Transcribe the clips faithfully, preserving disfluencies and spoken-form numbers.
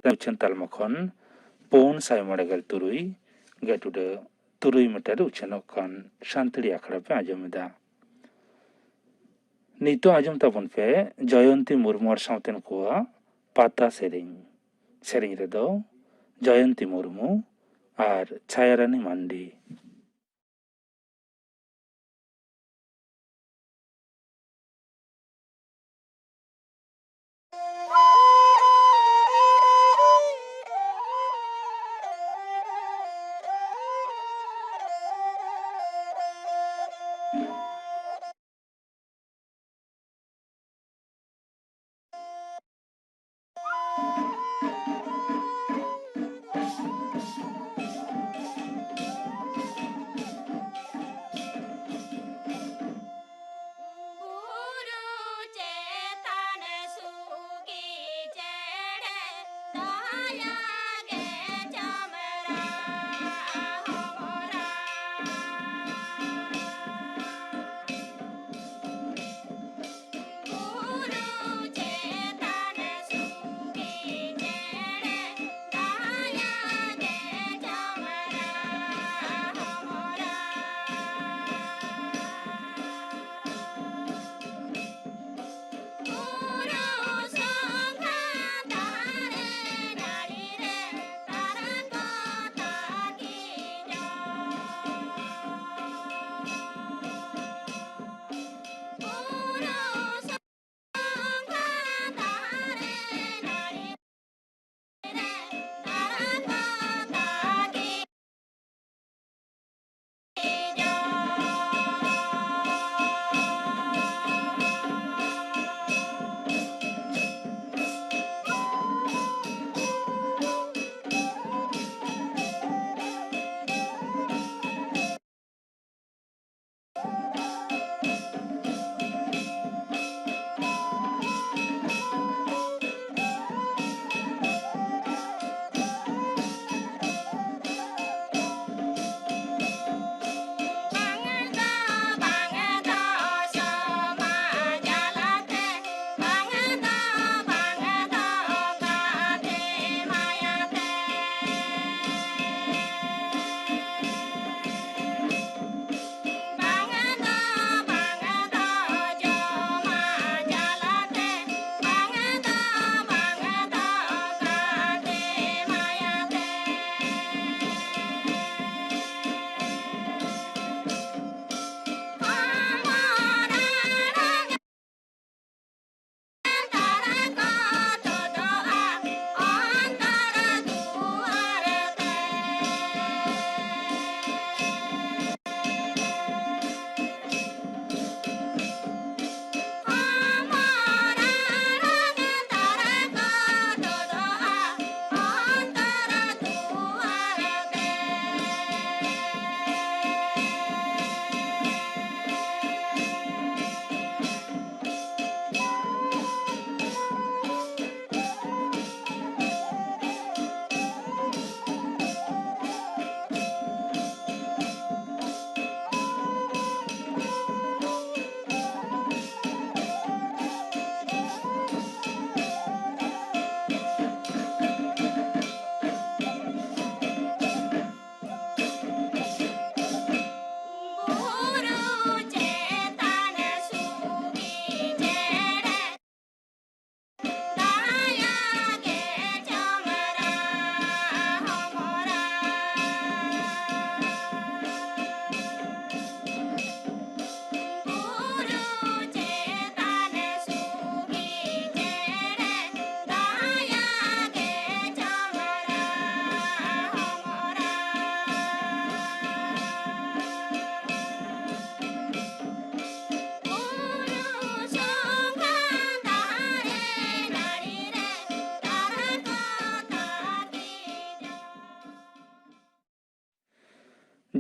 ᱩᱪᱷᱟᱹᱱ ᱛᱟᱞᱢᱟ ᱠᱷᱚᱱ ᱯᱩᱱ ᱥᱟᱭ ᱢᱚᱬᱮ ᱜᱮᱞ ᱛᱩᱨᱩᱭ ᱜᱮᱴ ᱩᱰᱟᱹ ᱛᱩᱨᱩᱭ ᱢᱤᱴᱟᱨ ᱩᱪᱷᱟᱹᱱᱚᱜ ᱠᱟᱱ ᱥᱟᱱᱛᱟᱲᱤ ᱟᱠᱷᱲᱟ ᱯᱮ ᱟᱸᱡᱚᱢ ᱮᱫᱟ᱾ ᱱᱤᱛᱚᱜ ᱟᱸᱡᱚᱢ ᱛᱟᱵᱚᱱ ᱯᱮ ᱡᱚᱭᱚᱱᱛᱤ ᱢᱩᱨᱢᱩ ᱟᱨ ᱥᱟᱶᱛᱮᱱ ᱠᱚᱣᱟᱜ ᱯᱟᱛᱟ ᱥᱮᱨᱮᱧ᱾ ᱥᱮᱨᱮᱧ ᱨᱮᱫᱚ ᱡᱚᱭᱚᱱᱛᱤ ᱢᱩᱨᱢᱩ ᱟᱨ ᱪᱷᱟᱭᱟᱨᱟᱱᱤ ᱢᱟᱱᱰᱤ᱾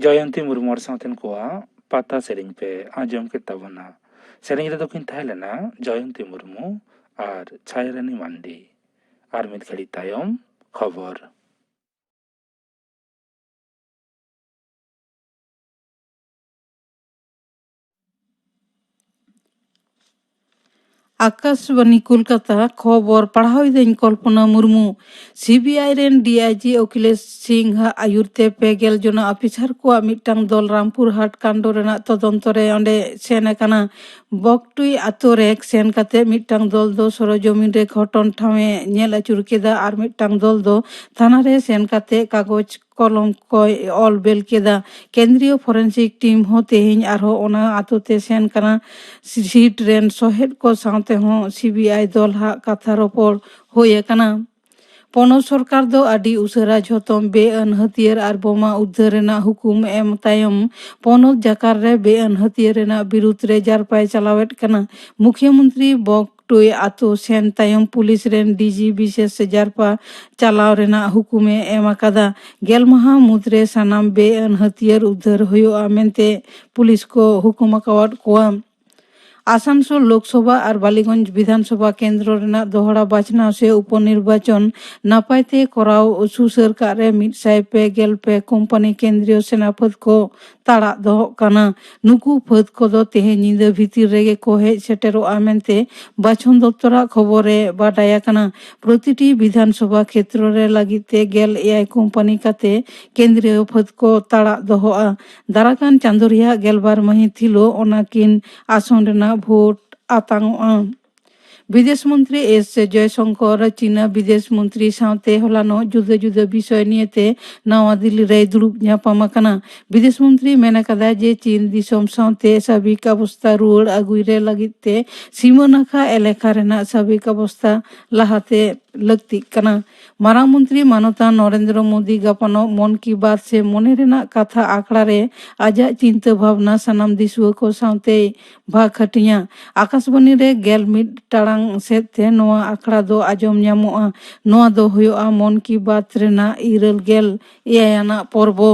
ᱡᱚᱭᱚᱱᱛᱤ ᱢᱩᱨᱢᱩ ᱟᱨ ᱥᱟᱶᱛᱮᱱ ᱠᱚᱣᱟᱜ ᱯᱟᱛᱟ ᱥᱮᱨᱮᱧ ᱯᱮ ᱟᱸᱡᱚᱢ ᱠᱮᱫ ᱛᱟᱵᱚᱱᱟ᱾ ᱥᱮᱨᱮᱧ ᱨᱮᱫᱚ ᱠᱤᱱ ᱛᱟᱦᱮᱸ ᱞᱮᱱᱟ ᱡᱚᱭᱚᱱᱛᱤ ᱢᱩᱨᱢᱩ ᱟᱨ ᱪᱷᱟᱭᱟᱨᱟᱱᱤ ᱢᱟᱱᱰᱤ᱾ ᱟᱨ ᱢᱤᱫ ᱜᱷᱟᱹᱲᱤᱡ ᱛᱟᱭᱚᱢ ᱠᱷᱚᱵᱚᱨ᱾ ᱟᱠᱟᱥᱵᱟᱱᱤ ᱠᱳᱞᱠᱟᱛᱟ, ᱠᱷᱚᱵᱚᱨ ᱯᱟᱲᱦᱟᱣ ᱮᱫᱟᱹᱧ ᱠᱚᱞᱯᱚᱱᱟ ᱢᱩᱨᱢᱩ᱾ ᱥᱤᱵᱤᱟᱭ ᱨᱮᱱ ᱰᱤᱟᱭᱡᱤ ᱚᱠᱷᱤᱞᱮᱥ ᱥᱤᱝᱦ ᱟᱜ ᱟᱹᱭᱩᱨ ᱛᱮ ᱯᱮ ᱜᱮᱞ ᱡᱚᱱᱟ ᱚᱯᱷᱤᱥᱟᱨ ᱠᱚᱣᱟᱜ ᱢᱤᱫᱴᱟᱝ ᱫᱚᱞ ᱨᱟᱢᱯᱩᱨᱦᱟᱴ ᱠᱟᱱᱰ ᱨᱮᱱᱟᱜ ᱛᱚᱫᱚᱱᱛᱚ ᱨᱮ ᱚᱸᱰᱮ ᱥᱮᱱ ᱟᱠᱟᱱᱟ᱾ ᱵᱚᱠᱴᱩᱭ ᱟᱛᱳ ᱨᱮ ᱥᱮᱱ ᱠᱟᱛᱮ ᱢᱤᱫᱴᱟᱝ ᱫᱚᱞ ᱫᱚ ᱥᱚᱨᱚᱡᱚᱢᱤᱱ ᱨᱮ ᱜᱷᱚᱴᱚᱱ ᱴᱷᱟᱶ ᱮ ᱧᱮᱞ ᱟᱹᱪᱩᱨ ᱠᱮᱫᱟ ᱟᱨ ᱢᱤᱫᱴᱟᱝ ᱫᱚᱞ ᱫᱚ ᱛᱷᱟᱱᱟ ᱨᱮ ᱥᱮᱱ ᱠᱟᱛᱮ ᱠᱟᱜᱚᱡᱽ ᱠᱚᱞᱚᱢ ᱠᱚᱭ ᱚᱞ ᱵᱮᱞ ᱠᱮᱫᱟ᱾ ᱠᱮᱱᱫᱨᱤᱭᱚ ᱯᱷᱚᱨᱮᱱᱥᱤᱠ ᱴᱤᱢ ᱦᱚᱸ ᱛᱮᱦᱮᱧ ᱟᱨᱦᱚᱸ ᱚᱱᱟ ᱟᱛᱳ ᱛᱮ ᱥᱮᱱ ᱠᱟᱱᱟ᱾ ᱥᱤᱴ ᱨᱮᱱ ᱥᱚᱦᱮᱫ ᱠᱚ ᱥᱟᱶᱛᱮ ᱦᱚᱸ ᱥᱤᱵᱤᱟᱭ ᱫᱚᱞ ᱦᱟᱜ ᱠᱟᱛᱷᱟ ᱨᱚᱯᱚᱲ ᱦᱩᱭ ᱟᱠᱟᱱᱟ᱾ ᱯᱚᱱᱚᱛ ᱥᱚᱨᱠᱟᱨ ᱫᱚ ᱟᱹᱰᱤ ᱩᱥᱟᱹᱨᱟ ᱡᱷᱚᱛᱚᱢ ᱵᱮᱼᱟᱹᱱ ᱦᱟᱹᱛᱭᱟᱹᱨ ᱟᱨ ᱵᱳᱢᱟ ᱩᱫᱽᱫᱷᱟᱹᱨ ᱨᱮᱱᱟᱜ ᱦᱩᱠᱩᱢ ᱮᱢ ᱛᱟᱭᱚᱢ ᱯᱚᱱᱚᱛ ᱡᱟᱠᱟᱛ ᱨᱮ ᱵᱮᱼᱟᱹᱱ ᱦᱟᱹᱛᱭᱟᱹᱨ ᱨᱮᱱᱟᱜ ᱵᱤᱨᱩᱫᱽ ᱨᱮ ᱡᱟᱨᱯᱟᱭ ᱪᱟᱞᱟᱣᱮᱫ ᱠᱟᱱᱟ᱾ ᱢᱩᱠᱷᱭᱟᱹ ᱢᱚᱱᱛᱨᱤ ᱵᱚᱠ ᱴᱩᱭ ᱟᱛᱳ ᱥᱮᱱ ᱛᱟᱭᱚᱢ ᱯᱩᱞᱤᱥ ᱨᱮᱱ ᱰᱤᱡᱤ ᱵᱤᱥᱮᱥ ᱡᱟᱨᱯᱟ ᱪᱟᱞᱟᱣ ᱨᱮᱱᱟᱜ ᱦᱩᱠᱩᱢᱮ ᱮᱢ ᱟᱠᱟᱫᱟ᱾ ᱜᱮᱞ ᱢᱟᱦᱟ ᱢᱩᱫᱽᱨᱮ ᱥᱟᱱᱟᱢ ᱵᱮᱼᱟᱹᱱ ᱦᱟᱹᱛᱭᱟᱹᱨ ᱩᱫᱽᱫᱷᱟᱹᱨ ᱦᱩᱭᱩᱜᱼᱟ ᱢᱮᱱᱛᱮ ᱯᱩᱞᱤᱥ ᱠᱚ ᱦᱩᱠᱩᱢ ᱟᱠᱟᱣᱟᱫ ᱠᱚᱣᱟ᱾ ᱟᱥᱟᱱᱥᱳᱞ ᱞᱳᱠᱥᱚᱵᱷᱟ ᱟᱨ ᱵᱟᱞᱤᱜᱚᱸᱡᱽ ᱵᱤᱫᱷᱟᱱᱥᱚᱵᱷᱟ ᱠᱮᱱᱫᱨᱚ ᱨᱮᱱᱟᱜ ᱫᱚᱦᱲᱟ ᱵᱟᱪᱷᱱᱟᱣ ᱥᱮ ᱩᱯᱚᱱᱤᱨᱵᱟᱪᱚᱱ ᱱᱟᱯᱟᱭ ᱛᱮ ᱠᱚᱨᱟᱣ ᱥᱩᱥᱟᱹᱨ ᱠᱟᱜ ᱨᱮ ᱢᱤᱫ ᱥᱟᱭ ᱯᱮ ᱜᱮᱞ ᱯᱮ ᱠᱳᱢᱯᱟᱱᱤ ᱠᱮᱱᱫᱨᱤᱭᱚ ᱥᱮᱱᱟ ᱯᱷᱟᱹᱫ ᱠᱚ ᱛᱟᱲᱟᱜ ᱫᱚᱦᱚᱜ ᱠᱟᱱᱟ᱾ ᱱᱩᱠᱩ ᱯᱷᱟᱹᱫ ᱠᱚᱫᱚ ᱛᱮᱦᱮᱧ ᱧᱤᱫᱟᱹ ᱵᱷᱤᱛᱤᱨ ᱨᱮᱜᱮ ᱠᱚ ᱦᱮᱡ ᱥᱮᱴᱮᱨᱚᱜᱼᱟ ᱢᱮᱱᱛᱮ ᱵᱟᱪᱷᱚᱱ ᱫᱚᱯᱛᱚᱨᱟᱜ ᱠᱷᱚᱵᱚᱨ ᱨᱮ ᱵᱟᱰᱟᱭ ᱟᱠᱟᱱᱟ᱾ ᱯᱨᱚᱛᱤᱴᱤ ᱵᱤᱫᱷᱟᱱᱥᱚᱵᱷᱟ ᱠᱷᱮᱛᱨᱚ ᱨᱮ ᱞᱟᱹᱜᱤᱫ ᱛᱮ ᱜᱮᱞ ᱮᱭᱟᱭ ᱠᱳᱢᱯᱟᱱᱤ ᱠᱟᱛᱮ ᱠᱮᱱᱫᱨᱤᱭᱚ ᱯᱷᱟᱹᱫ ᱠᱚ ᱛᱟᱲᱟᱜ ᱫᱚᱦᱚᱜᱼᱟ᱾ ᱫᱟᱨᱟᱠᱟᱱ ᱪᱟᱸᱫᱳ ᱨᱮᱭᱟᱜ ᱜᱮᱞᱵᱟᱨ ᱢᱟᱹᱦᱤᱛ ᱦᱤᱞᱳᱜ ᱚᱱᱟᱠᱤᱱ ᱟᱥᱚᱱ ᱨᱮᱱᱟᱜ ᱵᱷᱳᱴ ᱟᱛᱟᱝᱚᱜᱼᱟ᱾ ᱵᱤᱫᱮᱥ ᱢᱚᱱᱛᱨᱤ ᱮᱥ ᱡᱚᱭᱥᱚᱝᱠᱚᱨ ᱪᱤᱱᱟ ᱵᱤᱫᱮᱥ ᱢᱚᱱᱛᱨᱤ ᱥᱟᱶᱛᱮ ᱦᱚᱞᱟᱱᱚᱜ ᱡᱩᱫᱟᱹ ᱡᱩᱫᱟᱹ ᱵᱤᱥᱚᱭ ᱱᱤᱭᱮᱛᱮ ᱱᱟᱣᱟ ᱫᱤᱞᱞᱤ ᱨᱮᱭ ᱫᱩᱲᱩᱵ ᱧᱟᱯᱟᱢ ᱟᱠᱟᱱᱟ᱾ ᱵᱤᱫᱮᱥ ᱢᱚᱱᱛᱨᱤ ᱢᱮᱱ ᱟᱠᱟᱫᱟ ᱡᱮ ᱪᱤᱱ ᱫᱤᱥᱚᱢ ᱥᱟᱶᱛᱮ ᱥᱟᱵᱤᱠ ᱚᱵᱚᱥᱛᱟ ᱨᱩᱣᱟᱹᱲ ᱟᱹᱜᱩᱭ ᱨᱮ ᱞᱟᱹᱜᱤᱫ ᱛᱮ ᱥᱤᱢᱟᱹ ᱱᱟᱠᱷᱟ ᱮᱞᱟᱠᱟ ᱨᱮᱱᱟᱜ ᱥᱟᱵᱤᱠ ᱚᱵᱚᱥᱛᱟ ᱞᱟᱦᱟᱛᱮ ᱞᱟᱹᱠᱛᱤᱜ ᱠᱟᱱᱟ᱾ ᱢᱟᱨᱟᱝ ᱢᱚᱱᱛᱨᱤ ᱢᱟᱱᱚᱛᱟᱱ ᱱᱚᱨᱮᱱᱫᱨᱚ ᱢᱳᱫᱤ ᱜᱟᱯᱟᱱᱚᱜ ᱢᱚᱱ ᱠᱤ ᱵᱟᱛ ᱥᱮ ᱢᱚᱱᱮ ᱨᱮᱱᱟᱜ ᱠᱟᱛᱷᱟ ᱟᱠᱷᱲᱟ ᱨᱮ ᱟᱡᱟᱜ ᱪᱤᱱᱛᱟᱹ ᱵᱷᱟᱵᱽᱱᱟ ᱥᱟᱱᱟᱢ ᱫᱤᱥᱩᱣᱟᱹ ᱠᱚ ᱥᱟᱶᱛᱮᱭ ᱵᱷᱟᱜᱽ ᱦᱟᱹᱴᱤᱧᱟ᱾ ᱟᱠᱟᱥᱵᱟᱱᱤ ᱨᱮ ᱜᱮᱞ ᱢᱤᱫ ᱴᱟᱲᱟᱝ ᱥᱮᱫ ᱛᱮ ᱱᱚᱣᱟ ᱟᱠᱷᱲᱟ ᱫᱚ ᱟᱸᱡᱚᱢ ᱧᱟᱢᱚᱜᱼᱟ᱾ ᱱᱚᱣᱟ ᱫᱚ ᱦᱩᱭᱩᱜᱼᱟ ᱢᱚᱱ ᱠᱤ ᱵᱟᱛ ᱨᱮᱱᱟᱜ ᱤᱨᱟᱹᱞ ᱜᱮᱞ ᱮᱭᱟᱭ ᱟᱱᱟᱜ ᱯᱚᱨᱵᱚ᱾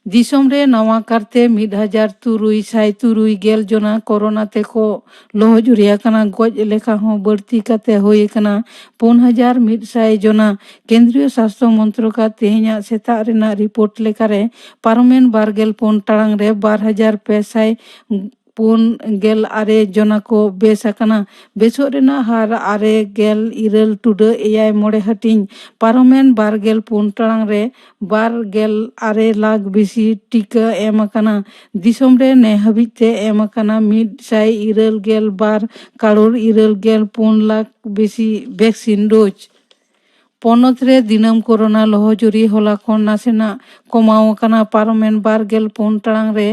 ᱫᱤᱥᱚᱢ ᱨᱮ ᱱᱟᱣᱟ ᱠᱟᱨᱛᱮ ᱢᱤᱫ ᱦᱟᱡᱟᱨ ᱛᱩᱨᱩᱭ ᱥᱟᱭ ᱛᱩᱨᱩᱭ ᱜᱮᱞ ᱡᱚᱱᱟ ᱠᱳᱨᱳᱱᱟ ᱛᱮᱠᱚ ᱞᱚᱦᱚᱡᱩᱨᱤ ᱟᱠᱟᱱᱟ᱾ ᱜᱚᱡ ᱞᱮᱠᱷᱟ ᱦᱚᱸ ᱵᱟᱹᱲᱛᱤ ᱠᱟᱛᱮ ᱦᱩᱭ ᱟᱠᱟᱱᱟ ᱯᱩᱱ ᱦᱟᱡᱟᱨ ᱢᱤᱫ ᱥᱟᱭ ᱡᱚᱱᱟ᱾ ᱠᱮᱱᱫᱨᱤᱭᱚ ᱥᱟᱥᱛᱷᱚ ᱢᱚᱱᱛᱨᱚᱠᱟᱜ ᱛᱮᱦᱮᱧᱟᱜ ᱥᱮᱛᱟᱜ ᱨᱮᱱᱟᱜ ᱨᱤᱯᱳᱨᱴ ᱞᱮᱠᱟᱨᱮ, ᱯᱟᱨᱚᱢᱮᱱ ᱵᱟᱨ ᱜᱮᱞ ᱯᱩᱱ ᱴᱟᱲᱟᱝ ᱨᱮ ᱵᱟᱨ ᱦᱟᱡᱟᱨ ᱯᱮ ᱥᱟᱭ ᱯᱩᱱ ᱜᱮᱞ ᱟᱨᱮ ᱡᱚᱱᱟ ᱠᱚ ᱵᱮᱥ ᱟᱠᱟᱱᱟ᱾ ᱵᱮᱥᱚᱜ ᱨᱮᱱᱟᱜ ᱦᱟᱨ ᱟᱨᱮ ᱜᱮᱞ ᱤᱨᱟᱹᱞ ᱴᱩᱰᱟᱹᱜ ᱮᱭᱟᱭ ᱢᱚᱬᱮ ᱦᱟᱹᱴᱤᱧ᱾ ᱯᱟᱨᱚᱢᱮᱱ ᱵᱟᱨ ᱜᱮᱞ ᱯᱩᱱ ᱴᱟᱲᱟᱝ ᱨᱮ ᱵᱟᱨ ᱜᱮᱞ ᱟᱨᱮ ᱞᱟᱠᱷ ᱵᱮᱥᱤ ᱴᱤᱠᱟᱹ ᱮᱢ ᱟᱠᱟᱱᱟ᱾ ᱫᱤᱥᱚᱢ ᱨᱮ ᱱᱮ ᱦᱟᱹᱵᱤᱡ ᱛᱮ ᱮᱢ ᱟᱠᱟᱱᱟ ᱢᱤᱫ ᱥᱟᱭ ᱤᱨᱟᱹᱞ ᱜᱮᱞ ᱵᱟᱨ ᱠᱟᱨᱳᱲ ᱤᱨᱟᱹᱞ ᱜᱮᱞ ᱯᱩᱱ ᱞᱟᱠᱷ ᱵᱮᱥᱤ ᱵᱷᱮᱠᱥᱤᱱ ᱰᱳᱡᱽ᱾ ᱯᱚᱱᱚᱛ ᱨᱮ ᱫᱤᱱᱟᱹᱢ ᱠᱳᱨᱳᱱᱟ ᱞᱚᱦᱚᱡᱩᱨᱤ ᱦᱚᱞᱟ ᱠᱷᱚᱱ ᱱᱟᱥᱮᱱᱟᱜ ᱠᱚᱢᱟᱣ ᱟᱠᱟᱱᱟ᱾ ᱯᱟᱨᱚᱢᱮᱱ ᱵᱟᱨ ᱜᱮᱞ ᱯᱩᱱ ᱴᱟᱲᱟᱝ ᱨᱮ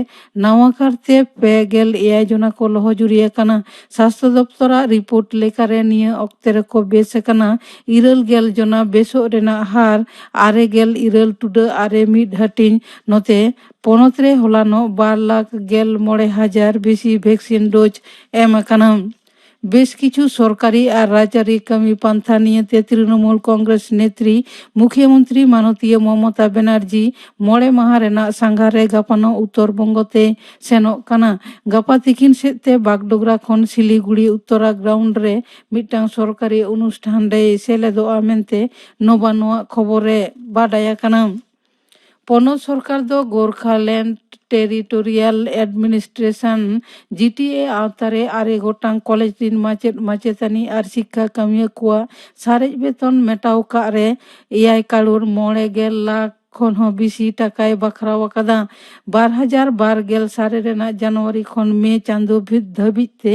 ᱱᱟᱣᱟ ᱠᱟᱨᱛᱮ ᱯᱮ ᱜᱮᱞ ᱮᱭᱟᱭ ᱡᱚᱱᱟ ᱠᱚ ᱞᱚᱦᱚᱡᱩᱨᱤ ᱟᱠᱟᱱᱟ᱾ ᱥᱟᱥᱛᱷᱚ ᱫᱚᱯᱛᱚᱨᱟᱜ ᱨᱤᱯᱳᱨᱴ ᱞᱮᱠᱟᱨᱮ ᱱᱤᱭᱟᱹ ᱚᱠᱛᱮ ᱨᱮᱠᱚ ᱵᱮᱥ ᱟᱠᱟᱱᱟ ᱤᱨᱟᱹᱞ ᱜᱮᱞ ᱡᱚᱱᱟ᱾ ᱵᱮᱥᱚᱜ ᱨᱮᱱᱟᱜ ᱦᱟᱨ ᱟᱨᱮ ᱜᱮᱞ ᱤᱨᱟᱹᱞ ᱴᱩᱰᱟᱹᱜ ᱟᱨᱮ ᱢᱤᱫ ᱦᱟᱹᱴᱤᱧ᱾ ᱱᱚᱛᱮ ᱯᱚᱱᱚᱛ ᱨᱮ ᱦᱚᱞᱟᱱᱚᱜ ᱵᱟᱨ ᱞᱟᱠᱷ ᱜᱮᱞ ᱢᱚᱬᱮ ᱦᱟᱡᱟᱨ ᱵᱮᱥᱤ ᱵᱷᱮᱠᱥᱤᱱ ᱰᱳᱡᱽ ᱮᱢ ᱟᱠᱟᱱᱟ᱾ ᱵᱮᱥ ᱠᱤᱪᱷᱩ ᱥᱚᱨᱠᱟᱨᱤ ᱟᱨ ᱨᱟᱡᱽᱟᱹᱨᱤ ᱠᱟᱹᱢᱤ ᱯᱟᱱᱛᱷᱟ ᱱᱤᱭᱟᱹᱛᱮ ᱛᱨᱤᱱᱚᱢᱩᱞ ᱠᱚᱝᱜᱨᱮᱥ ᱱᱮᱛᱨᱤ ᱢᱩᱠᱷᱭᱚᱢᱚᱱᱛᱨᱤ ᱢᱟᱱᱚᱛᱤᱭᱟᱹ ᱢᱚᱢᱚᱛᱟ ᱵᱮᱱᱟᱨᱡᱤ ᱢᱚᱬᱮ ᱢᱟᱦᱟ ᱨᱮᱱᱟᱜ ᱥᱟᱸᱜᱷᱟᱨ ᱨᱮ ᱜᱟᱯᱟᱱᱚᱜ ᱩᱛᱛᱚᱨ ᱵᱚᱝᱜᱚ ᱛᱮ ᱥᱮᱱᱚᱜ ᱠᱟᱱᱟ᱾ ᱜᱟᱯᱟ ᱛᱤᱠᱤᱱ ᱥᱮᱫ ᱛᱮ ᱵᱟᱜᱰᱳᱜᱽᱨᱟ ᱠᱷᱚᱱ ᱥᱤᱞᱤᱜᱩᱲᱤ ᱩᱛᱛᱚᱨᱟ ᱜᱨᱟᱣᱩᱱᱰ ᱨᱮ ᱢᱤᱫᱴᱟᱝ ᱥᱚᱨᱠᱟᱨᱤ ᱚᱱᱩᱥᱴᱷᱟᱱ ᱨᱮᱭ ᱥᱮᱞᱮᱫᱚᱜᱼᱟ ᱢᱮᱱᱛᱮ ᱱᱚᱵᱟᱱᱚᱣᱟᱜ ᱠᱷᱚᱵᱚᱨ ᱨᱮ ᱵᱟᱰᱟᱭ ᱟᱠᱟᱱᱟ᱾ ᱯᱚᱱᱚᱛ ᱥᱚᱨᱠᱟᱨ ᱫᱚ Gorkhaland territorial administration, G T A, ᱟᱣᱛᱟ ᱨᱮ ᱟᱨᱮ ᱜᱚᱴᱟᱝ ᱠᱚᱞᱮᱡᱽ ᱨᱤᱱ ᱢᱟᱪᱮᱫ ᱢᱟᱪᱮᱛᱟᱹᱱᱤ ᱟᱨ ᱥᱤᱠᱠᱷᱟ ᱠᱟᱹᱢᱤᱭᱟᱹ ᱠᱚᱣᱟᱜ ᱥᱟᱨᱮᱡ ᱵᱮᱛᱚᱱ ᱢᱮᱴᱟᱣ ᱠᱟᱜ ᱨᱮ ᱮᱭᱟᱭ ᱠᱟᱨᱳᱲ ᱢᱚᱬᱮ ᱜᱮᱞ ᱞᱟᱠᱷ ᱠᱷᱚᱱ ᱦᱚᱸ ᱵᱤᱥᱤ ᱴᱟᱠᱟᱭ ᱵᱟᱠᱷᱨᱟᱣ ᱟᱠᱟᱫᱟ᱾ ᱵᱟᱨ ᱦᱟᱡᱟᱨ ᱵᱟᱨ ᱜᱮᱞ ᱥᱟᱞ ᱨᱮᱱᱟᱜ ᱡᱟᱱᱩᱣᱟᱨᱤ ᱠᱷᱚᱱ ᱢᱮ ᱪᱟᱸᱫᱚ ᱵᱷᱤᱛ ᱫᱷᱟᱹᱵᱤᱡ ᱛᱮ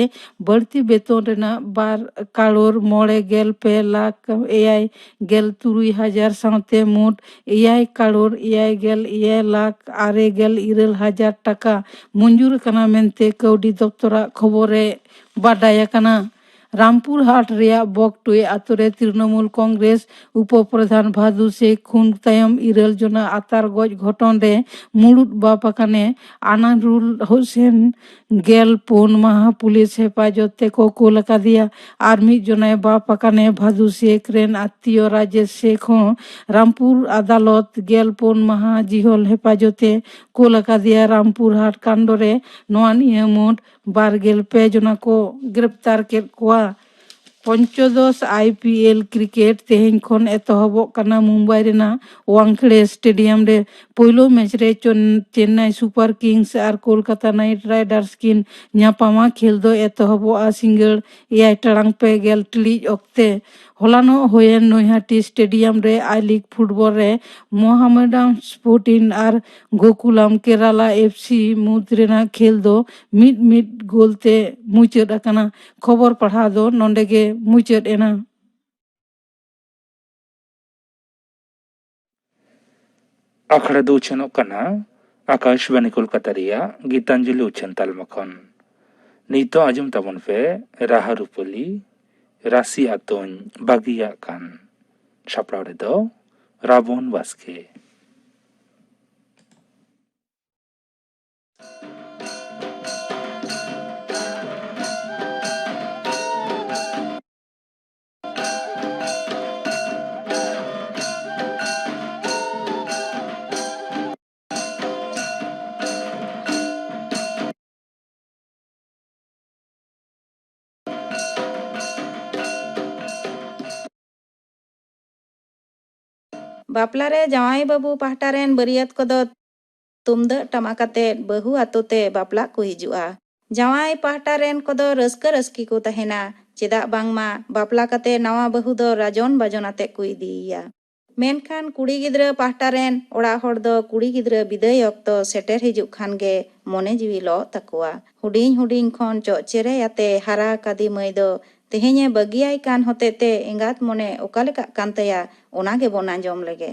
ᱵᱟᱹᱲᱛᱤ ᱵᱮᱛᱚᱱ ᱨᱮᱱᱟᱜ ᱵᱟᱨ ᱠᱟᱨᱳᱲ ᱢᱚᱬᱮ ᱜᱮᱞ ᱯᱮ ᱞᱟᱠᱷ ᱮᱭᱟᱭ ᱜᱮᱞ ᱛᱩᱨᱩᱭ ᱦᱟᱡᱟᱨ ᱥᱟᱶᱛᱮ ᱢᱳᱴ ᱮᱭᱟᱭ ᱠᱟᱨᱳᱲ ᱮᱭᱟᱭ ᱜᱮᱞ ᱮᱭᱟᱭ ᱞᱟᱠᱷ ᱟᱨᱮ ᱜᱮᱞ ᱤᱨᱟᱹᱞ ᱦᱟᱡᱟᱨ ᱴᱟᱠᱟ ᱢᱚᱧᱡᱩᱨ ᱟᱠᱟᱱᱟ ᱢᱮᱱᱛᱮ ᱠᱟᱹᱣᱰᱤ ᱫᱚᱯᱛᱚᱨᱟᱜ ᱠᱷᱚᱵᱚᱨ ᱨᱮ ᱵᱟᱰᱟᱭ ᱟᱠᱟᱱᱟ᱾ ᱨᱟᱢᱯᱩᱨ ᱦᱟᱴ ᱨᱮᱭᱟᱜ ᱵᱚᱠᱴᱩᱭ ᱟᱛᱳ ᱨᱮ ᱛᱨᱤᱱᱚᱢᱩᱞ ᱠᱚᱝᱜᱨᱮᱥ ᱩᱯᱚ ᱯᱨᱚᱫᱷᱟᱱ ᱵᱷᱟᱫᱩ ᱥᱮ ᱠᱷᱩᱱ ᱛᱟᱭᱚᱢ ᱤᱨᱟᱹᱞ ᱡᱚᱱᱟ ᱟᱛᱟᱨ ᱜᱚᱡ ᱜᱷᱚᱴᱚᱱ ᱨᱮ ᱢᱩᱲᱩᱫ ᱵᱟᱯ ᱟᱠᱟᱱᱮ ᱟᱱᱟᱨᱩᱞ ᱦᱩᱥᱮᱱ ᱜᱮᱞ ᱯᱩᱱ ᱢᱟᱦᱟ ᱯᱩᱞᱤᱥ ᱦᱮᱯᱟᱡᱚᱛ ᱛᱮᱠᱚ ᱠᱩᱞ ᱟᱠᱟᱫᱮᱭᱟ᱾ ᱟᱨ ᱢᱤᱫ ᱡᱚᱱᱟᱭ ᱵᱟᱯ ᱟᱠᱟᱱᱮ ᱵᱷᱟᱫᱩ ᱥᱮᱠᱷ ᱨᱮᱱ ᱟᱛᱛᱤᱭᱚ ᱨᱟᱡᱮᱥ ᱥᱮᱠᱷ ᱦᱚᱸ ᱨᱟᱢᱯᱩᱨ ᱟᱫᱟᱞᱚᱛ ᱜᱮᱞ ᱯᱩᱱ ᱢᱟᱦᱟ ᱡᱤᱦᱚᱞ ᱦᱮᱯᱟᱡᱚᱛᱮ ᱠᱩᱞ ᱟᱠᱟᱫᱮᱭᱟ᱾ ᱨᱟᱢᱯᱩᱨ ᱦᱟᱴ ᱠᱟᱱᱰ ᱨᱮ ᱱᱚᱣᱟ ᱱᱤᱭᱟᱹ ᱢᱳᱴ ᱵᱟᱨ ᱜᱮᱞ ᱯᱮ ᱡᱚᱱᱟ ᱠᱚ ᱜᱨᱮᱯᱛᱟᱨ ᱠᱮᱫ ᱠᱚᱣᱟ᱾ ᱯᱚᱧᱪᱚᱫᱚᱥ ᱟᱭ ᱯᱤ ᱮᱞ ᱠᱨᱤᱠᱮᱴ ᱛᱮᱦᱮᱧ ᱠᱷᱚᱱ ᱮᱛᱚᱦᱚᱵᱚᱜ ᱠᱟᱱᱟ ᱢᱩᱢᱵᱟᱭ ᱨᱮᱱᱟᱜ ᱣᱟᱝᱠᱷᱮᱲᱮ ᱥᱴᱮᱰᱤᱭᱟᱢ ᱨᱮ᱾ ᱯᱳᱭᱞᱳ ᱢᱮᱪ ᱨᱮ ᱪᱚᱱ-, ᱪᱮᱱᱱᱟᱭ ᱥᱩᱯᱟᱨ ᱠᱤᱝᱥ ᱟᱨ ᱠᱳᱞᱠᱟᱛᱟ ᱱᱟᱭᱤᱴ ᱨᱟᱭᱰᱟᱨᱥ ᱠᱤᱱ ᱧᱟᱯᱟᱢᱟ᱾ ᱠᱷᱮᱞ ᱫᱚ ᱮᱛᱚᱦᱚᱵᱚᱜᱼᱟ ᱥᱤᱸᱜᱟᱹᱲ ᱮᱭᱟᱭ ᱴᱟᱲᱟᱝ ᱯᱮ ᱜᱮᱞ ᱴᱤᱲᱤᱡ ᱚᱠᱛᱮ᱾ ᱦᱚᱞᱟᱱᱚᱜ ᱦᱩᱭᱮᱱ ᱱᱚᱭᱦᱟᱴᱤ ᱥᱴᱮᱰᱤᱭᱟᱢ ᱨᱮ ᱟᱭ ᱞᱤᱜᱽ ᱯᱷᱩᱴᱵᱚᱞ ᱨᱮ ᱢᱚᱦᱟᱢᱮᱰᱟᱱ ᱥᱯᱳᱨᱴᱤᱝ ᱟᱨ ᱜᱳᱠᱩᱞᱟᱢ ᱠᱮᱨᱟᱞᱟ ᱮᱯᱷ ᱥᱤ ᱢᱩᱫᱽ ᱨᱮᱱᱟᱜ ᱠᱷᱮᱞ ᱫᱚ ᱢᱤᱫ ᱢᱤᱫ ᱜᱳᱞ ᱛᱮ ᱢᱩᱪᱟᱹᱫ ᱟᱠᱟᱱᱟ᱾ ᱠᱷᱚᱵᱚᱨ ᱯᱟᱲᱦᱟᱣ ᱫᱚ ᱱᱚᱰᱮ ᱜᱮ ᱢᱩᱪᱟᱹᱫ ᱮᱱᱟ᱾ ᱟᱠᱷᱲᱟ ᱫᱚ ᱩᱪᱷᱟᱹᱱᱚᱜ ᱠᱟᱱᱟ ᱟᱠᱟᱥᱵᱟᱱᱤ ᱠᱳᱞᱠᱟᱛᱟ ᱨᱮᱭᱟᱜ ᱜᱤᱛᱟᱧᱡᱚᱞᱤ ᱩᱪᱷᱟᱹᱱ ᱛᱟᱞᱢᱟ ᱠᱷᱚᱱ᱾ ᱱᱤᱛᱚᱜ ᱟᱸᱡᱚᱢ ᱛᱟᱵᱚᱱ ᱯᱮ ᱨᱟᱦᱟ ᱨᱩᱯᱟᱹᱞᱤ, ᱨᱟᱥᱤ ᱟᱛᱳᱧ ᱵᱟᱹᱜᱤᱭᱟᱜ ᱠᱟᱱ᱾ ᱥᱟᱯᱲᱟᱣ ᱨᱮᱫᱚ ᱨᱟᱵᱚᱱ ᱵᱟᱥᱠᱮ᱾ ᱵᱟᱯᱞᱟ ᱨᱮ ᱡᱟᱶᱟᱭ ᱵᱟᱹᱵᱩ ᱯᱟᱦᱴᱟ ᱨᱮᱱ ᱵᱟᱹᱨᱭᱟᱹᱛ ᱠᱚᱫᱚ ᱛᱩᱢᱫᱟᱹᱜ ᱴᱟᱢᱟᱠ ᱟᱛᱮᱫ ᱵᱟᱹᱦᱩ ᱟᱛᱳ ᱛᱮ ᱵᱟᱯᱞᱟᱜ ᱠᱚ ᱦᱤᱡᱩᱜᱼᱟ᱾ ᱡᱟᱶᱟᱭ ᱯᱟᱦᱴᱟ ᱨᱮᱱ ᱠᱚᱫᱚ ᱨᱟᱹᱥᱠᱟᱹ ᱨᱟᱹᱥᱠᱤ ᱠᱚ ᱛᱟᱦᱮᱱᱟ, ᱪᱮᱫᱟᱜ ᱵᱟᱝᱢᱟ ᱵᱟᱯᱞᱟ ᱠᱟᱛᱮ ᱱᱟᱣᱟ ᱵᱟᱹᱦᱩ ᱫᱚ ᱨᱟᱡᱚᱱ ᱵᱟᱡᱚᱱ ᱟᱛᱮ ᱠᱚ ᱤᱫᱤᱭᱮᱭᱟ᱾ ᱢᱮᱱᱠᱷᱟᱱ ᱠᱩᱲᱤ ᱜᱤᱫᱽᱨᱟᱹ ᱯᱟᱦᱴᱟ ᱨᱮᱱ ᱚᱲᱟᱜ ᱦᱚᱲ ᱫᱚ ᱠᱩᱲᱤ ᱜᱤᱫᱽᱨᱟᱹ ᱵᱤᱫᱟᱹᱭ ᱚᱠᱛᱚ ᱥᱮᱴᱮᱨ ᱦᱤᱡᱩᱜ ᱠᱷᱟᱱ ᱜᱮ ᱢᱚᱱᱮ ᱡᱤᱣᱤ ᱞᱚᱜ ᱛᱟᱠᱚᱣᱟ᱾ ᱦᱩᱰᱤᱧ ᱦᱩᱰᱤᱧ ᱠᱷᱚᱱ ᱪᱚᱜ ᱪᱮᱨᱮᱡ ᱟᱛᱮ ᱦᱟᱨᱟ ᱠᱟᱫᱤ ᱢᱟᱹᱭ ᱫᱚ ᱛᱮᱦᱮᱧᱮ ᱵᱟᱹᱜᱤᱭᱟᱭ ᱠᱟᱱ ᱦᱚᱛᱮᱛᱮ ᱮᱸᱜᱟᱛ ᱢᱚᱱᱮ ᱚᱠᱟ ᱞᱮᱠᱟᱜ ᱠᱟᱱ ᱛᱟᱭᱟ, ᱚᱱᱟ ᱜᱮᱵᱚᱱ ᱟᱸᱡᱚᱢ ᱞᱮᱜᱮ᱾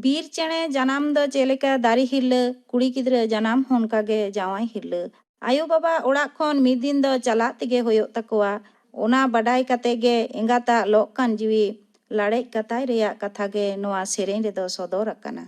ᱵᱤᱨ ᱪᱮᱬᱮ ᱡᱟᱱᱟᱢ ᱫᱚ ᱪᱮᱫ ᱞᱮᱠᱟ ᱫᱟᱨᱮ ᱦᱤᱨᱞᱟᱹ, ᱠᱩᱲᱤ ᱜᱤᱫᱽᱨᱟᱹ ᱡᱟᱱᱟᱢ ᱦᱚᱸ ᱚᱱᱠᱟ ᱜᱮ ᱡᱟᱶᱟᱭ ᱦᱤᱨᱞᱟᱹ᱾ ᱟᱭᱳ ᱵᱟᱵᱟ ᱚᱲᱟᱜ ᱠᱷᱚᱱ ᱢᱤᱫ ᱫᱤᱱ ᱫᱚ ᱪᱟᱞᱟᱜ ᱛᱮᱜᱮ ᱦᱩᱭᱩᱜ ᱛᱟᱠᱚᱣᱟ᱾ ᱚᱱᱟ ᱵᱟᱰᱟᱭ ᱠᱟᱛᱮ ᱜᱮ ᱮᱸᱜᱟᱛᱟᱜ ᱞᱚᱜ ᱠᱟᱱ ᱡᱤᱣᱤ ᱞᱟᱲᱮᱡ ᱠᱟᱛᱟᱭ ᱨᱮᱭᱟᱜ ᱠᱟᱛᱷᱟ ᱜᱮ ᱱᱚᱣᱟ ᱥᱮᱨᱮᱧ ᱨᱮᱫᱚ ᱥᱚᱫᱚᱨ ᱟᱠᱟᱱᱟ᱾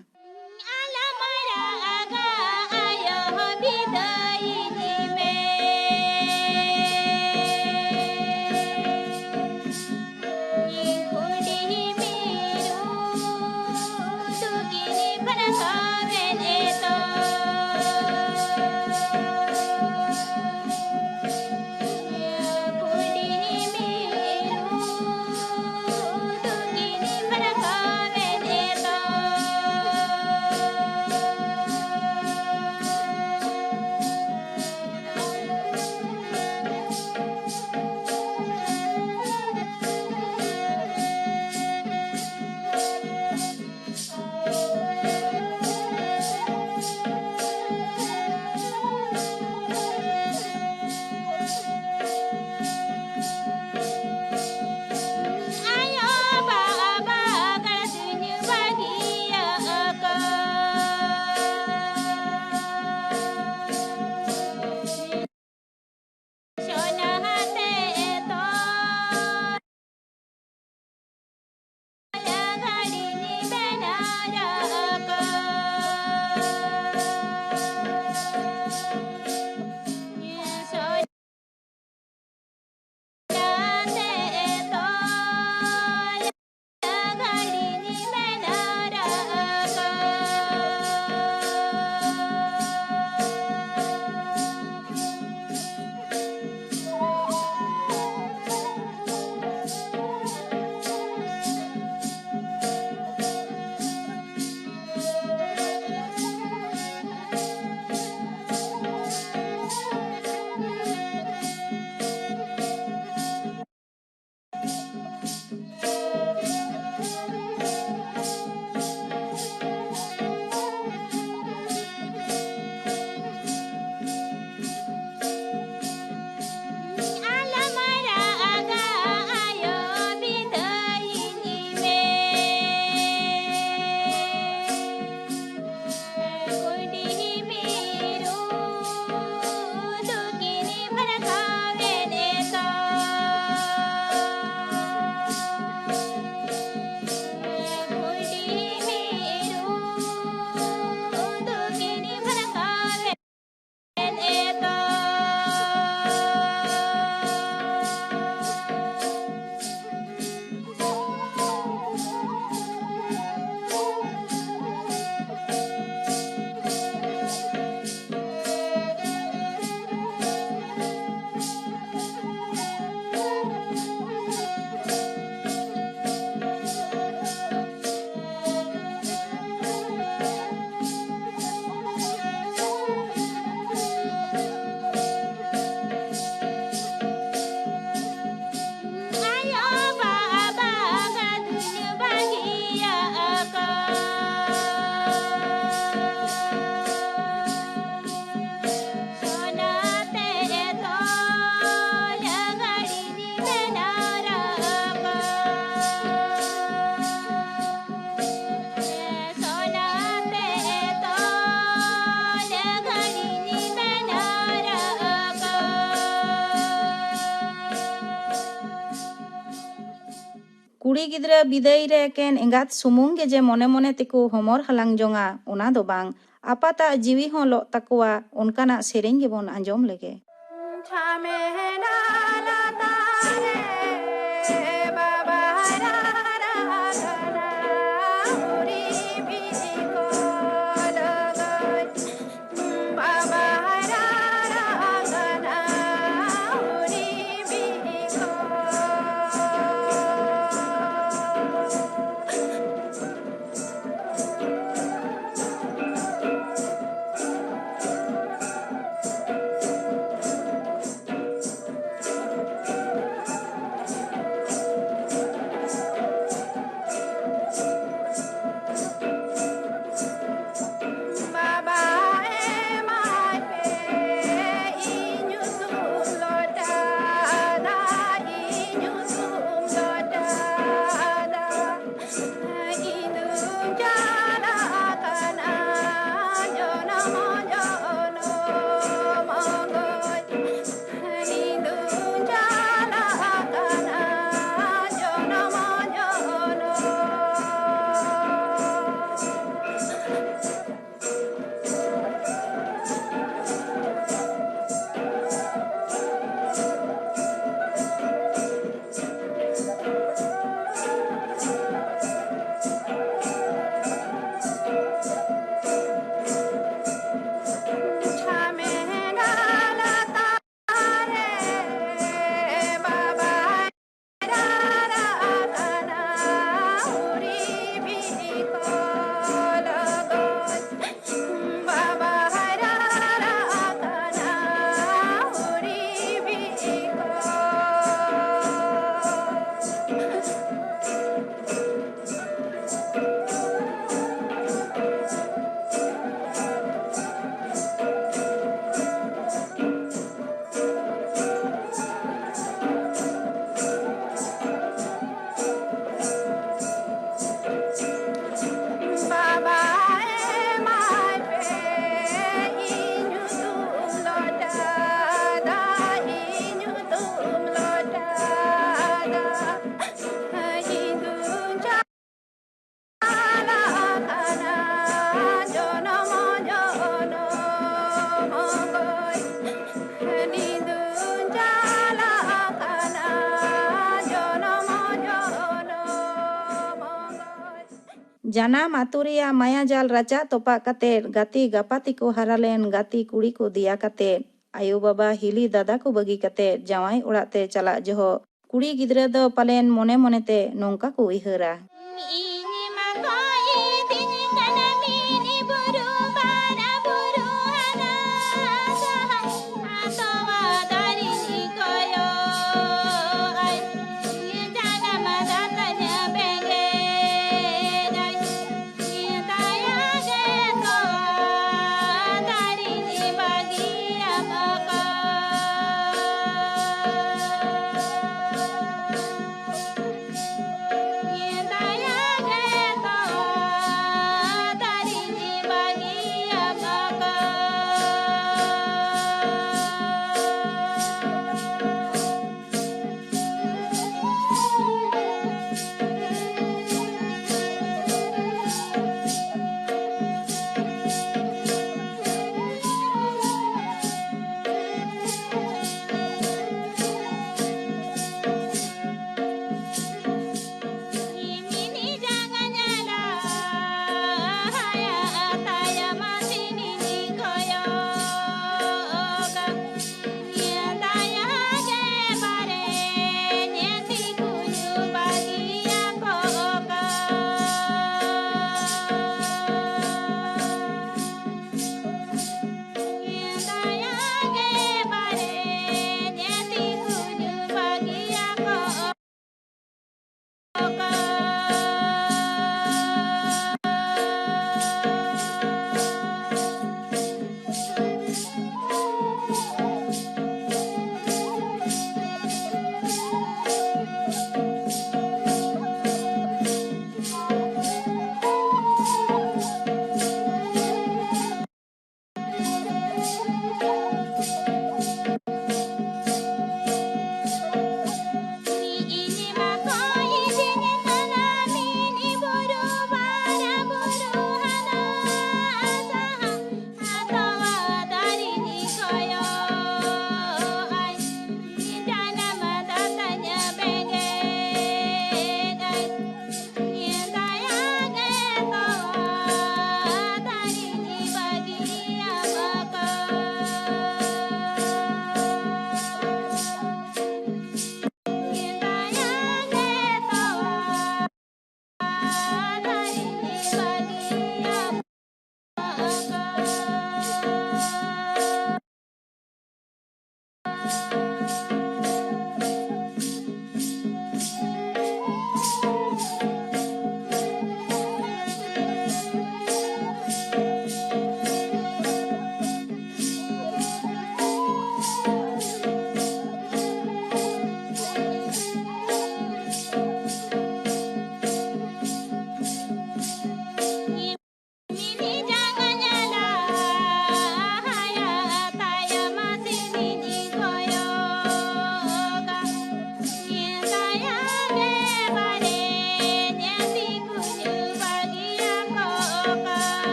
ᱠᱩᱲᱤ ᱜᱤᱫᱽᱨᱟᱹ ᱵᱤᱫᱟᱹᱭ ᱨᱮ ᱮᱠᱮᱱ ᱮᱸᱜᱟᱛ ᱥᱩᱢᱩᱝ ᱜᱮ ᱡᱮ ᱢᱚᱱᱮ ᱢᱚᱱᱮ ᱛᱮᱠᱚ ᱦᱚᱢᱚᱨ ᱦᱟᱞᱟᱝ ᱡᱚᱝᱟ, ᱚᱱᱟ ᱫᱚ ᱵᱟᱝ᱾ ᱟᱯᱟᱛᱟᱜ ᱡᱤᱣᱤ ᱦᱚᱸ ᱞᱚᱜ ᱛᱟᱠᱚᱣᱟ, ᱚᱱᱠᱟᱱᱟᱜ ᱥᱮᱨᱮᱧ ᱜᱮᱵᱚᱱ ᱟᱸᱡᱚᱢ ᱞᱮᱜᱮ᱾ ᱡᱟᱱᱟᱢ ᱟᱛᱳ ᱨᱮᱭᱟᱜ ᱢᱟᱭᱟ ᱡᱟᱞ ᱨᱟᱪᱟᱜ ᱛᱚᱯᱟᱜ ᱠᱟᱛᱮ, ᱜᱟᱛᱮ ᱜᱟᱯᱟᱛᱮ ᱠᱚ ᱦᱟᱨᱟ ᱞᱮᱱ ᱜᱟᱛᱮ ᱠᱩᱲᱤ ᱠᱚ ᱫᱮᱭᱟ ᱠᱟᱛᱮ, ᱟᱭᱳ ᱵᱟᱵᱟ ᱦᱤᱞᱤ ᱫᱟᱫᱟ ᱠᱚ ᱵᱟᱹᱜᱤ ᱠᱟᱛᱮ ᱡᱟᱶᱟᱭ ᱚᱲᱟᱜ ᱛᱮ ᱪᱟᱞᱟᱜ ᱡᱚᱦᱚᱜ, ᱠᱩᱲᱤ ᱜᱤᱫᱽᱨᱟᱹ ᱫᱚ ᱯᱟᱞᱮᱱ ᱢᱚᱱᱮ ᱢᱚᱱᱮᱛᱮ ᱱᱚᱝᱠᱟ ᱠᱚ ᱩᱭᱦᱟᱹᱨᱟ᱾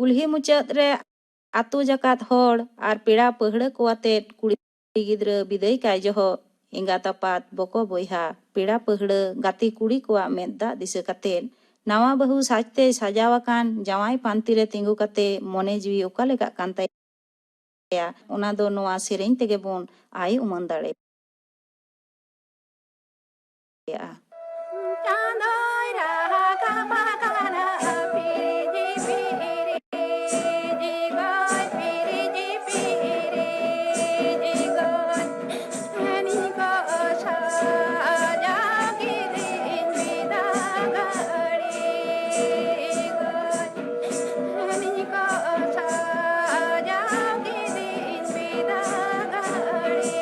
ᱠᱩᱞᱦᱤ ᱢᱩᱪᱟᱹᱫ ᱨᱮ ᱟᱹᱛᱩ ᱡᱟᱠᱟᱛ ᱦᱚᱲ ᱟᱨ ᱯᱮᱲᱟ ᱯᱟᱹᱦᱲᱟᱹ ᱠᱚ ᱟᱛᱮᱫ ᱠᱩᱲᱤ ᱜᱤᱫᱽᱨᱟᱹ ᱵᱤᱫᱟᱹᱭ ᱠᱟᱭ ᱡᱚᱦᱚᱜ ᱮᱸᱜᱟᱛ ᱟᱯᱟᱛ, ᱵᱚᱠᱚ ᱵᱚᱭᱦᱟ, ᱯᱮᱲᱟ ᱯᱟᱹᱦᱲᱟᱹ, ᱜᱟᱛᱮ ᱠᱩᱲᱤ ᱠᱚᱣᱟᱜ ᱢᱮᱫ ᱫᱟᱜ ᱫᱤᱥᱟᱹ ᱠᱟᱛᱮᱫ ᱱᱟᱣᱟ ᱵᱟᱹᱦᱩ ᱥᱟᱡᱽᱛᱮ ᱥᱟᱡᱟᱣ ᱟᱠᱟᱱ ᱡᱟᱶᱟᱭ ᱯᱟᱱᱛᱤ ᱨᱮ ᱛᱤᱸᱜᱩ ᱠᱟᱛᱮ ᱢᱚᱱᱮ ᱡᱤᱣᱤ ᱚᱠᱟ ᱞᱮᱠᱟᱜ ᱠᱟᱱ ᱛᱟᱭᱟ, ᱚᱱᱟ ᱫᱚ ᱱᱚᱣᱟ ᱥᱮᱨᱮᱧ ᱛᱮᱜᱮ ᱵᱚᱱ ᱟᱭ ᱩᱢᱟᱹᱱ ᱫᱟᱲᱮᱭᱟᱜᱼᱟ᱾ ᱪᱟᱸᱫᱚᱭ ᱨᱟᱠᱟᱵ ᱟᱠᱟᱱᱟ ᱯᱤᱨᱤ ᱯᱤᱨᱤ ᱡᱤᱜᱚᱭ, ᱯᱤᱨᱤ ᱯᱤᱨᱤ ᱡᱤᱜᱚᱭ, ᱦᱟᱹᱱᱤ ᱠᱚ ᱥᱟᱡᱟᱣ ᱠᱤᱫᱤᱧ ᱵᱤᱫᱟᱜᱟᱹᱲᱤ ᱜᱚᱭ᱾ ᱦᱟᱹᱱᱤ ᱠᱚ ᱥᱟᱡᱟᱣ ᱠᱤᱫᱤᱧ ᱵᱤᱫᱟᱜᱟᱹᱲᱤ᱾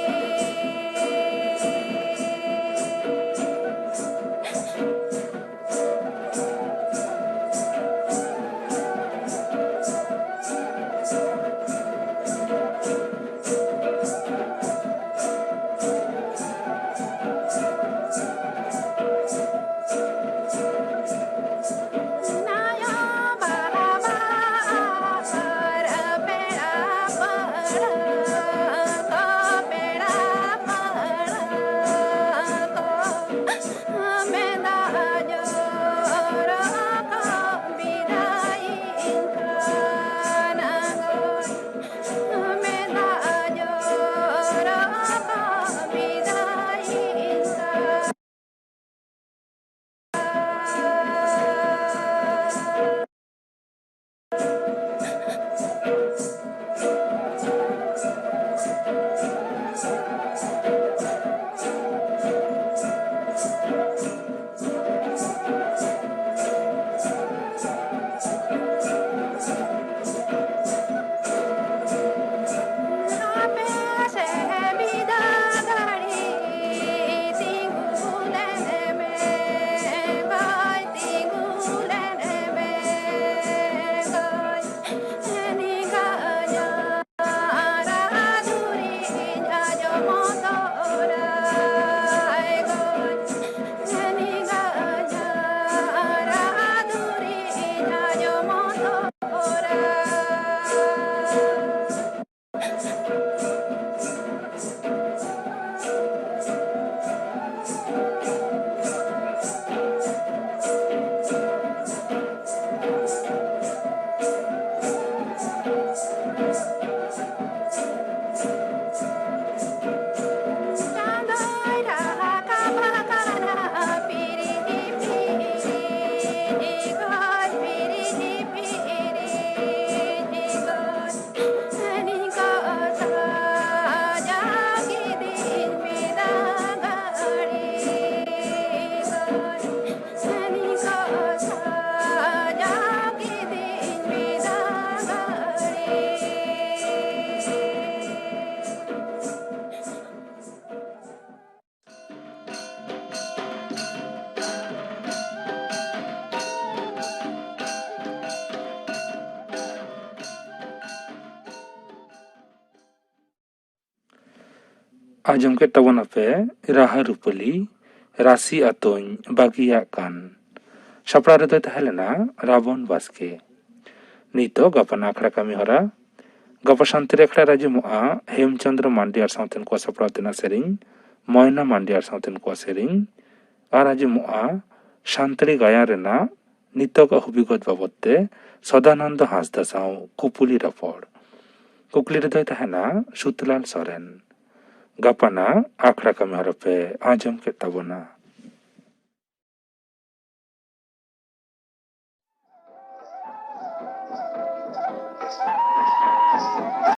ᱟᱸᱡᱚᱢ ᱠᱮᱫ ᱛᱟᱵᱚᱱᱟᱯᱮ ᱨᱟᱦᱟ ᱨᱩᱯᱟᱹᱞᱤ, ᱨᱟᱥᱤ ᱟᱛᱚᱧ ᱵᱟᱹᱜᱤᱭᱟᱜ ᱠᱟᱱ᱾ ᱥᱟᱯᱲᱟᱣ ᱨᱮᱫᱚᱭ ᱛᱟᱦᱮᱸ ᱞᱮᱱᱟ ᱨᱟᱵᱚᱱ ᱵᱟᱥᱠᱮ᱾ ᱱᱤᱛᱚᱜ ᱜᱟᱯᱟᱱ ᱟᱠᱷᱲᱟ ᱠᱟᱹᱢᱤ ᱦᱚᱨᱟ᱾ ᱜᱟᱯᱟ ᱥᱟᱱᱛᱟᱲᱤ ᱟᱠᱷᱲᱟ ᱨᱮ ᱟᱸᱡᱚᱢᱚᱜᱼᱟ ᱦᱮᱢᱪᱚᱸᱫᱽᱨᱚ ᱢᱟᱱᱰᱤ ᱟᱨ ᱥᱟᱶᱛᱮᱱ ᱠᱚᱣᱟᱜ ᱥᱟᱯᱲᱟᱣ ᱛᱮᱱᱟᱜ ᱥᱮᱨᱮᱧ, ᱢᱚᱭᱱᱟ ᱢᱟᱱᱰᱤ ᱟᱨ ᱥᱟᱶᱛᱮᱱ ᱠᱚᱣᱟᱜ ᱥᱮᱨᱮᱧ, ᱟᱨ ᱟᱸᱡᱚᱢᱚᱜᱼᱟ ᱥᱟᱱᱛᱟᱲᱤ ᱜᱟᱭᱟᱱ ᱨᱮᱱᱟᱜ ᱱᱤᱛᱚᱜᱟᱜ ᱦᱚᱵᱤᱜᱚᱛ ᱵᱟᱵᱚᱫ ᱛᱮ ᱥᱚᱫᱟᱱᱚᱱᱫᱚ ᱦᱟᱸᱥᱫᱟ ᱥᱟᱶ ᱠᱩᱯᱩᱞᱤ ᱨᱚᱯᱚᱲ᱾ ᱠᱩᱠᱞᱤ ᱨᱮᱫᱚᱭ ᱛᱟᱦᱮᱱᱟ ᱥᱩᱛᱞᱟᱞ ᱥᱚᱨᱮᱱ᱾ ᱜᱟᱯᱟᱱᱟᱜ ᱟᱠᱷᱲᱟ ᱠᱟᱹᱢᱤ ᱦᱚᱨᱟ ᱯᱮ ᱟᱸᱡᱚᱢ ᱠᱮᱫ ᱛᱟᱵᱚᱱᱟ᱾